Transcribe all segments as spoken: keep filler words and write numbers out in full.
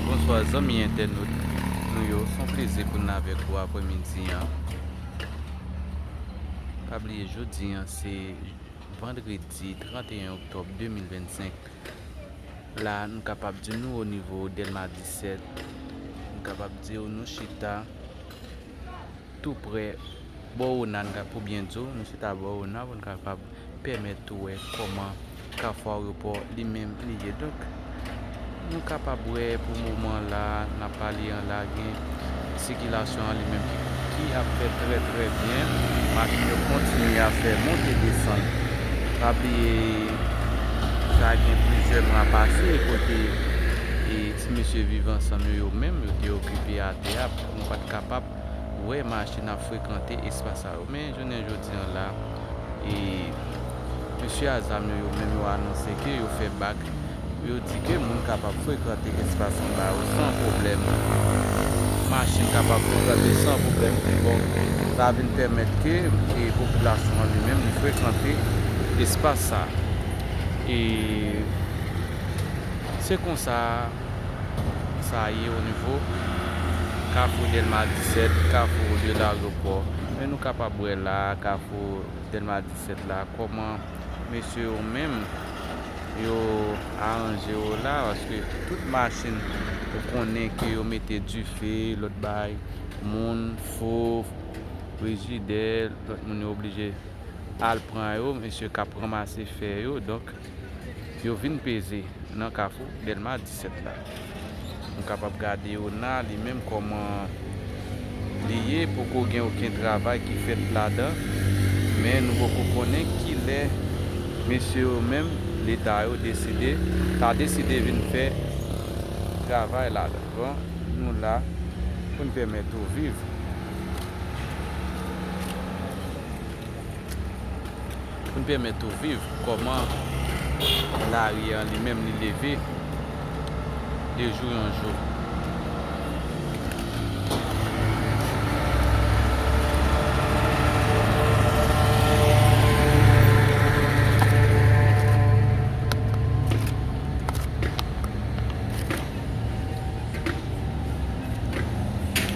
Bonswa zanmi entènot nou yo, se yon plezi pou n avèk ou aprèmidi an. Pa bliye jodi an se vandredi trannteyen oktòb de mil vennsenk. La nou kapab di nou o nivo Dèlma disèt, nou kapab di w nou chita tou prè bò Ona, n ka pou byen di w, nou chita bò Ona pou n kapab pèmèt ou wè kòman Kafou Ayewopò li menm li ye. Donk, nou kapab wè pou moman la, n ap pale an la, gen sikilasyon an li menm ki, ki ap fèt trè, trè byen. Machin yo kontinye ap fè monte desann. Pa bliye, sa gen plizyè mwa pase, kote, e, ti mesye Viv Ansanm yo, yo menm, yo te okipe atè a, nou pa t kapab wè machin ap frekante espas sa yo. Men jounen jodi an la, e mesye a zam yo, yo menm yo anonse ke yo fè bak, yo di ke moun kapab frekante espas anba yo san pwoblèm. Machin kapab frekante san pwoblèm. Bon, sa vin pèmèt ke, e popilasyon an li menm li frekante espas sa. E se konsa sa ye o nivo Kafou Dèlma disèt, Kafou de Laryopò. Men nou kapab wè la, Kafou Dèlma disèt la, kòman mesye yo menm yo aranje yo la, paske tout machin ou konnen ke yo mete dife, lòt bay, moun, fou, frijidè, lòt moun yo oblije al pran yo, mesye k ap ranmase fè yo, donk, yo vin peze nan Kafou Dèlma disèt la. Nou kapab gade Ona li menm kòman li ye, poko gen okenn travay ki fèt ladan, men nou poko konnen kilè mesye yo menm, Leta yo deside, ta deside vin fè travay ladan. Bon, nou la pou n pèmèt ou viv. Pou n pèmèt ou viv kòman lari an li menm li leve de jou an jou.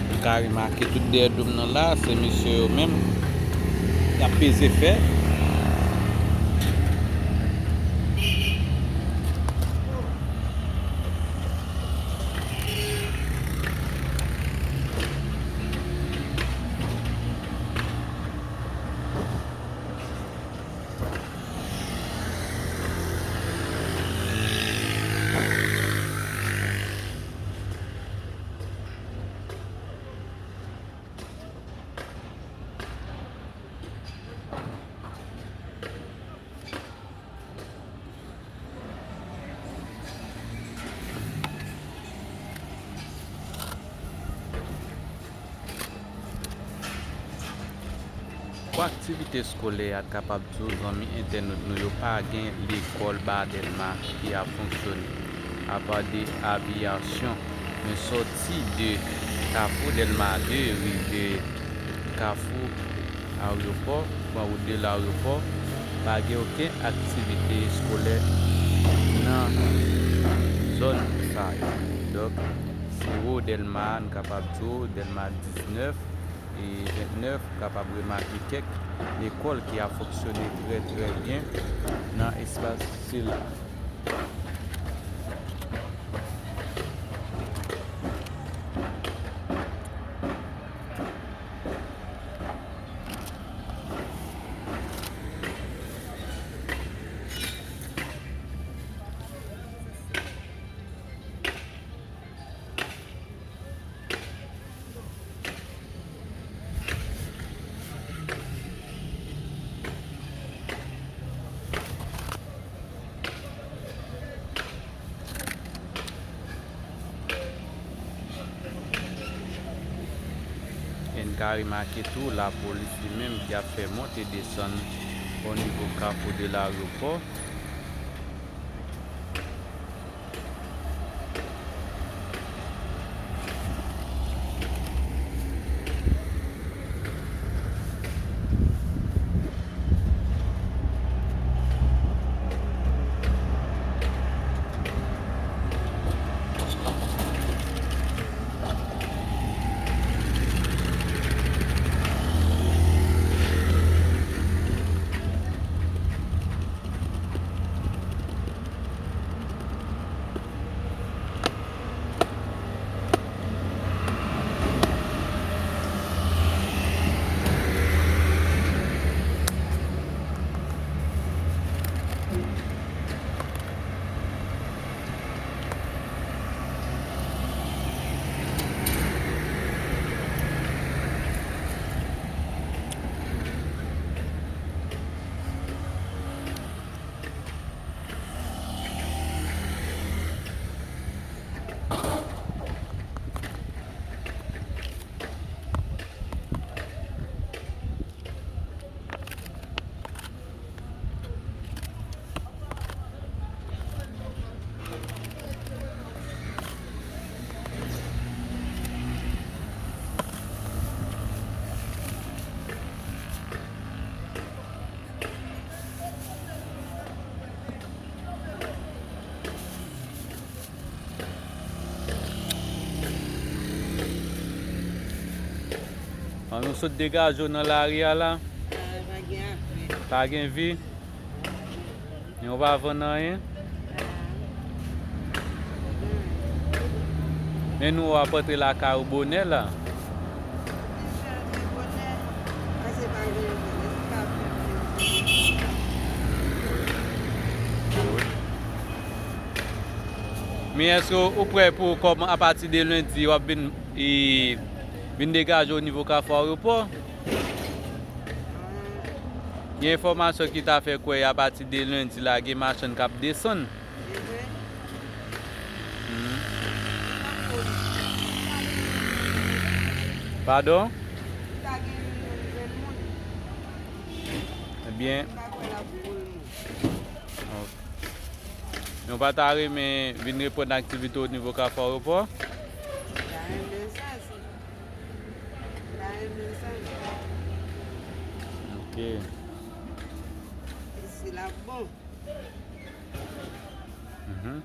Ou ka remake tout dèyè dòm nan la, se mesye yo menm, y ap peze fè. Pou aktivite eskolè a, n kapab di w, zanmi entènot nou yo, pa gen lekòl ba Dèlma ki ap fonksyone, apa de aviyasyon. Men sòti de Kafou Dèlma de, rive Kafou Aryopò, pran wout de Laryopò, pa gen okenn aktivite eskolè nan zòn sa yo. Donk, se o Dèlma, n kapab di w, Dèlma diznèf e vennèf, w kapab remake kèk lekòl ki ap fonksyone trè, trè byen nan espas sila. E n ka remake tou lapolis li menm ki ap fè monte desann o nivo Kafou de Laryopò. Nou sot degaje w nan lari a la. Pa gen vi. Yo pa vann anyen. Men nou w ap antre lakay ou bonè la. Men èske ou prè pou kòman apati de lendi w ap vin, e, vin degaje o nivo Kafou Ayewopò? Gen enfòmasyon ki ta fè kwè apati de lendi la gen machann k ap desann. Padon? Ebyen, ok. Nou pa ta renmen vin reprann aktivite o nivo Kafou Ayewopò? Ok. Isi la bon. Mhm.